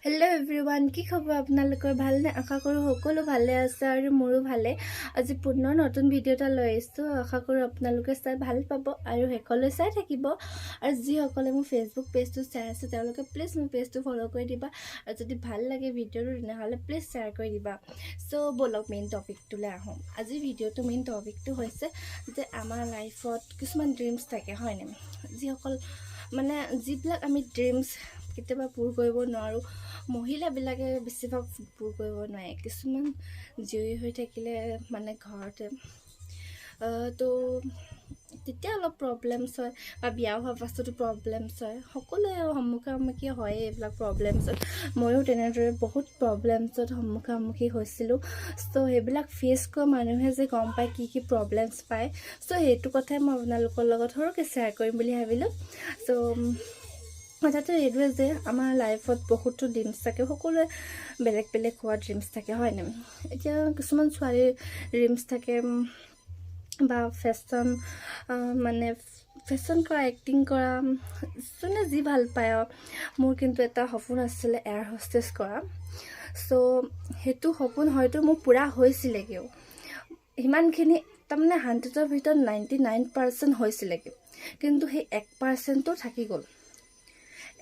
Hello' everyone, কি খবৰ আপোনালোকৰ? ভালনে? আশা কৰোঁ সকলো ভালে আছে আৰু মোৰো ভালে। আজি পুনৰ নতুন ভিডিঅ' এটা লৈ আহিছোঁ। আশা কৰোঁ আপোনালোকে চাই ভাল পাব আৰু শেষলৈ চাই থাকিব। আৰু যিসকলে মোৰ ফেচবুক পেজটো চাই আছে, তেওঁলোকে প্লিজ মোৰ পেজটো ফ'ল' কৰি দিবা আৰু যদি ভাল লাগে ভিডিঅ'টো, তেনেহ'লে প্লিজ শ্বেয়াৰ কৰি দিবা। চ' ব'লক, মেইন টপিকটোলৈ আহোঁ। আজিৰ ভিডিঅ'টো মেইন টপিকটো হৈছে যে আমাৰ লাইফত কিছুমান ড্ৰিমছ থাকে, হয়নে? যিসকল মানে যিবিলাক আমি ড্ৰিমছ কেতিয়াবা পূৰ কৰিব নোৱাৰোঁ, মহিলাবিলাকে বেছিভাগ পূৰ কৰিব নোৱাৰে। কিছুমান জীয়ৰী হৈ থাকিলে মানে ঘৰতে তো তেতিয়া অলপ প্ৰব্লেমছ হয় বা বিয়া হোৱাৰ পাছতো প্ৰব্লেমছ হয়। সকলোৱে সন্মুখামুখি হয়ে এইবিলাক প্ৰব্লেমছত। ময়ো তেনেদৰে বহুত প্ৰব্লেমছত সন্মুখামুখি হৈছিলোঁ। চ' সেইবিলাক ফেচ কৰা মানুহে যে গম পায় কি কি প্ৰব্লেমছ পায়। চ' সেইটো কথাই মই আপোনালোকৰ লগত সৰুকৈ শ্বেয়াৰ কৰিম বুলি ভাবিলোঁ। চ' কথাটো এইটোৱে যে আমাৰ লাইফত বহুতো ড্ৰিমছ থাকে। সকলোৱে বেলেগ বেলেগ হোৱা ড্ৰিমছ থাকে, হয়নে? এতিয়া কিছুমান ছোৱালীৰ ড্ৰিমছ থাকে বা ফেশ্বন, মানে ফেশ্বন কৰা, এক্টিং কৰা, যোনে যি ভাল পায় আৰু। মোৰ কিন্তু এটা সপোন আছিলে এয়াৰ হোষ্টেছ কৰা। চ' সেইটো সপোন হয়তো মোৰ পূৰা হৈছিলেগৈও সিমানখিনি, তাৰমানে 100ৰ ভিতৰত 99% হৈছিলেগৈ, কিন্তু সেই 1%টো থাকি গ'ল।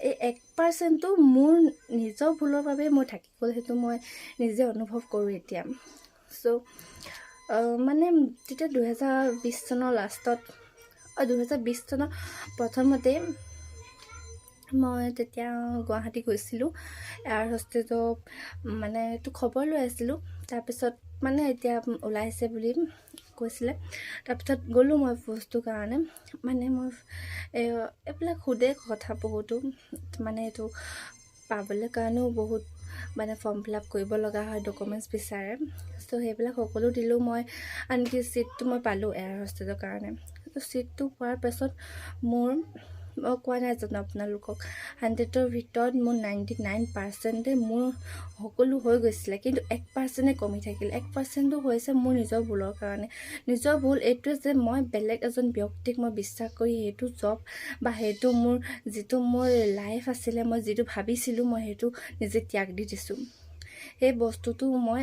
এই 1%টো মোৰ নিজৰ ভুলৰ বাবে মোৰ থাকি গ'ল, সেইটো মই নিজে অনুভৱ কৰোঁ এতিয়া। চ' মানে তেতিয়া 2020 চনৰ লাষ্টত, 2020 চনৰ প্ৰথমতে মই তেতিয়া গুৱাহাটী গৈছিলোঁ। এয়াৰ হোষ্টেজক মানে এইটো খবৰ লৈ আছিলোঁ। তাৰপিছত মানে এতিয়া ওলাইছে বুলি কৈছিলে। তাৰপিছত গ'লোঁ মই বস্তুৰ কাৰণে। মানে মই এইবিলাক সোধে কথা বহুতো, মানে এইটো পাবলৈ কাৰণেও বহুত মানে ফৰ্ম ফিল আপ কৰিব লগা হয়, ডকুমেণ্টছ বিচাৰে। চ' সেইবিলাক সকলো দিলোঁ মই। আনকি ছিটটো মই পালোঁ এয়াৰ হোষ্টেজৰ কাৰণে। ছিটটো পোৱাৰ পাছত মোৰ, মই কোৱা নাই জানো আপোনালোকক, 100ৰ ভিতৰত মোৰ 99%-এ মোৰ সকলো হৈ গৈছিলে, কিন্তু 1%-এ কমি থাকিল। 1%-টো হৈছে মোৰ নিজৰ ভুলৰ কাৰণে। নিজৰ ভুল এইটোৱে যে মই বেলেগ এজন ব্যক্তিক মই বিশ্বাস কৰি সেইটো জব বা সেইটো মোৰ যিটো মোৰ লাইফ আছিলে, মই যিটো ভাবিছিলোঁ, মই সেইটো নিজে ত্যাগ দি দিছোঁ। সেই বস্তুটো মই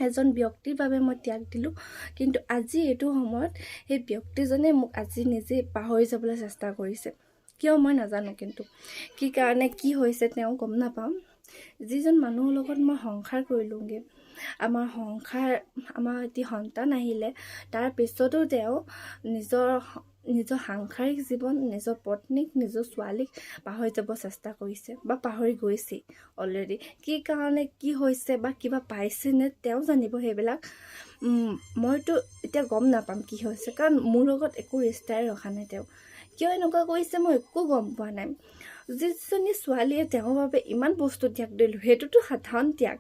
এজন ব্যক্তিৰ বাবে মই ত্যাগ দিলোঁ, কিন্তু আজি এইটো সময়ত সেই ব্যক্তিজনে মোক আজি নিজে পাহৰি যাবলৈ চেষ্টা কৰিছে। কিয় মই নাজানো, কিন্তু কি কাৰণে কি হৈছে তেওঁ গম নাপাওঁ। যিজন মানুহৰ লগত মই সংসাৰ কৰিলোঁগৈ, আমাৰ সংসাৰ, আমাৰ এটি সন্তান আহিলে, তাৰ পিছতো তেওঁ নিজৰ নিজৰ সাংসাৰিক জীৱন, নিজৰ পত্নীক, নিজৰ ছোৱালীক পাহৰি যাব চেষ্টা কৰিছে বা পাহৰি গৈছেই অলৰেডি। কি কাৰণে কি হৈছে বা কিবা পাইছেনে তেওঁ জানিব সেইবিলাক। মইতো এতিয়া গম নাপাম কি হৈছে, কাৰণ মোৰ লগত একো ৰিষ্টাই ৰখা নাই। তেওঁ কিয় এনেকুৱা কৰিছে মই একো গম পোৱা নাই। যিজনী ছোৱালীয়ে তেওঁৰ বাবে ইমান বস্তু ত্যাগ দিলোঁ, সেইটোতো সাধাৰণ ত্যাগ।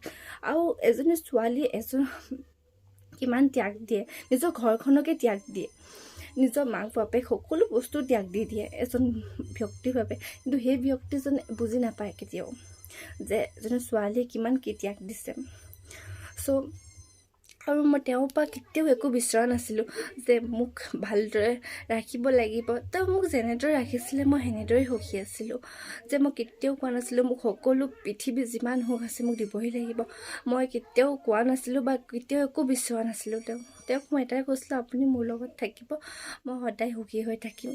আৰু এজনী ছোৱালীয়ে এজন কিমান ত্যাগ দিয়ে, নিজৰ ঘৰখনকে ত্যাগ দিয়ে, নিজৰ মাক বাপেক সকলো বস্তু ত্যাগ দি দিয়ে এজন ব্যক্তিৰ বাবে। কিন্তু সেই ব্যক্তিজনে বুজি নাপায় কেতিয়াও যে এজনী ছোৱালীয়ে কিমান কি ত্যাগ দিছে। চ' আৰু মই তেওঁৰ পৰা কেতিয়াও একো বিচৰা নাছিলোঁ যে মোক ভালদৰে ৰাখিব লাগিব। তেওঁ মোক যেনেদৰে ৰাখিছিলে, মই সেনেদৰেই সুখী আছিলোঁ। যে মই কেতিয়াও কোৱা নাছিলোঁ মোক সকলো পৃথিৱীৰ যিমান সুখ আছে মোক দিবহি লাগিব। মই কেতিয়াও কোৱা নাছিলোঁ বা কেতিয়াও একো বিচৰা নাছিলোঁ তেওঁক। মই এটাই কৈছিলোঁ, আপুনি মোৰ লগত থাকিব, মই সদায় সুখী হৈ থাকিম।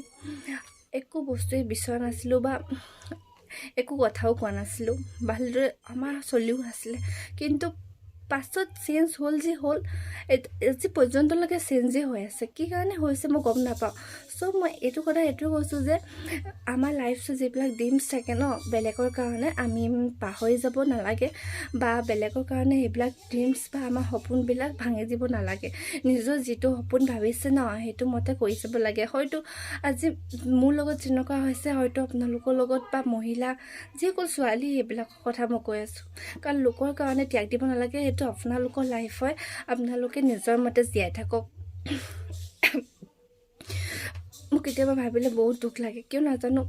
একো বস্তুৱেই বিচৰা নাছিলোঁ বা একো কথাও কোৱা নাছিলোঁ। ভালদৰে আমাৰ চলিও আছিলে, কিন্তু পাছত চেঞ্জ হ'ল। যি হ'ল আজি পৰ্যন্তলৈকে চেঞ্জেই হৈ আছে। কি কাৰণে হৈছে মই গম নাপাওঁ। চ' মই এইটো কথা এইটোৱে কৈছোঁ যে আমাৰ লাইফত যিবিলাক ড্ৰিমছ থাকে ন, বেলেগৰ কাৰণে আমি পাহৰি যাব নালাগে বা বেলেগৰ কাৰণে সেইবিলাক ড্ৰিমছ বা আমাৰ সপোনবিলাক ভাঙি দিব নালাগে। নিজৰ যিটো সপোন ভাবিছে ন, সেইটো মতে কৰি যাব লাগে। হয়তো আজি মোৰ লগত যেনেকুৱা হৈছে, হয়তো আপোনালোকৰ লগত বা মহিলা যিসকল ছোৱালী, সেইবিলাকৰ কথা মই কৈ আছোঁ। কাৰণ লোকৰ কাৰণে ত্যাগ দিব নালাগে। সেইটো আপোনালোকৰ লাইফ হয়, আপোনালোকে নিজৰ মতে জীয়াই থাকক। মোক কেতিয়াবা ভাবিলে বহুত দুখ লাগে, কিয় নাজানো।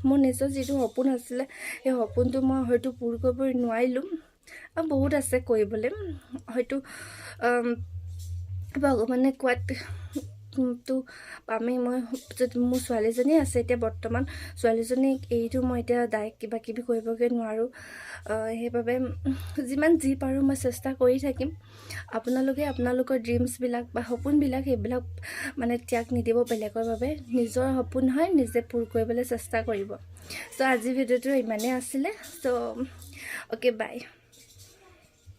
মোৰ নিজৰ যিটো সপোন আছিলে, সেই সপোনটো মই হয়তো পূৰ কৰিব নোৱাৰিলোঁ। আৰু বহুত আছে কৰিবলৈ, হয়তো ভগৱানে কোৱাত তো পামেই। মই যদি মোৰ ছোৱালীজনী আছে এতিয়া বৰ্তমান, ছোৱালীজনীক এৰিতো মই এতিয়া ডাইৰেক্ট কিবা কিবি কৰিবগৈ নোৱাৰোঁ। সেইবাবে যিমান যি পাৰোঁ মই চেষ্টা কৰি থাকিম। আপোনালোকে আপোনালোকৰ ড্ৰিমছবিলাক বা সপোনবিলাক, সেইবিলাক মানে ত্যাগ নিদিব বেলেগৰ বাবে। নিজৰ সপোন হয়, নিজে পূৰ কৰিবলৈ চেষ্টা কৰিব। চ' আজিৰ ভিডিঅ'টো ইমানেই আছিলে। চ' অ'কে, বাই।